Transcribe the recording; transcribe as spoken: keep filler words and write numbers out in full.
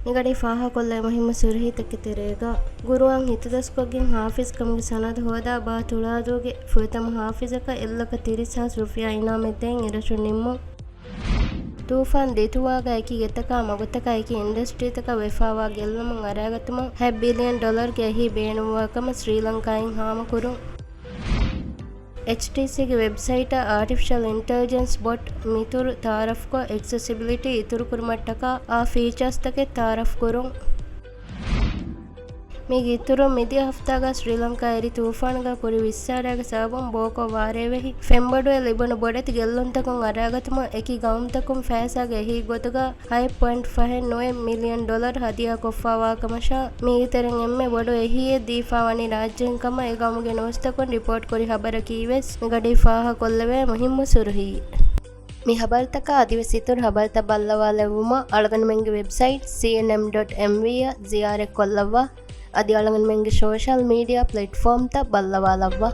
މިގަޑީ ފާހަގަކޮށްލޭ މުހިއްމު ސުރުހީތަކެއް ތެރޭގަ، ގުރުއާން ހިތުދަސްކޮށްގެން ހާފިޒްކަމުގެ ސަނަދު ހޯދާ ބާ ތުޅާދޫގެ ފުރަތަމަ ހާފިޒަކަށް އެއްލަކަ ތިރީސް ހާސް ރުފިޔާ އިނާމެއްދޭން އިރަށުން ނިންމުން. ޠޫފާން ދިތުވާގަ އެކި ގެތަކާ މަގުތަކާ އެކި އިންޑަސްޓްރީތަކަށް ވެފާވާ ގެއްލުމުން އަރާގަތުމަށް ހަތް ބިލިއަން ޑޮލަރުގެ އެހީ ބޭނުންވާ ކަމަށް ސްރީލަންކާއިން ހާމަކުރުން. އެޗްޓީސީގެ ވެބްސައިޓަށް އާޓިފިޝަލް އިންޓެލިޖެންސް ބޮޓް މިތުރު ތައާރަފްކޮށް، އެކްސެސިބިލިޓީ އިތުރުކުރުމަށްޓަކާ އާ ފީޗާސްތަކެއް ތައާރަފްކުރުން. މީގެ އިތުރުން، މިދިޔަ ހަފްތާގަ ސްރީލަންކާ އެރި ޠޫފާނުގަ ކުރި ވިއްސާރައިގެ ސަބަބުން ބޯކޮށް ވާރޭވެހި ފެންބޮޑުވެ ލިބުނު ބޮޑެތި ގެއްލުންތަކުން އަރާގަތުމަށް އެކި ގައުމުތަކުން ފައިސާގެ އެހީ ގޮތުގަ ހަތް ޕޮއިންޓް ފަހެއް ނުވަ މިލިއަން ޑޮލަރު ހަދިޔާކޮށްފާވާކަމަށާ، މީގެތެރެއިން އެންމެ ބޮޑު އެހީއެއް ދީފާވަނީ ރާއްޖޭން ކަމަށް އެ ގައުމުގެ ނޫސްތަކުން ރިޕޯޓްކުރި ޚަބަރަކީވެސް މިގަޑީ ފާހަގަކޮށްލެވޭ މުހިއްމު ސުރުހީ. މި ޚަބަރުތަކާ އަދިވެސް އިތުރު ޚަބަރުތައް ބައްލަވާލެއްވުމަށް އަޅުގަނޑުމެންގެ ވެބްސައިޓް ސީއެންއެމް ޑޮޓް އެމްވީ އަށް ޒިޔާރަތްކޮށްލައްވާ. އަދި އަޅުގަނޑުމެންގެ ސޯޝަލް މީޑިއާ ޕްލެޓްފޯމްތައް ބައްލަވާލައްވާ.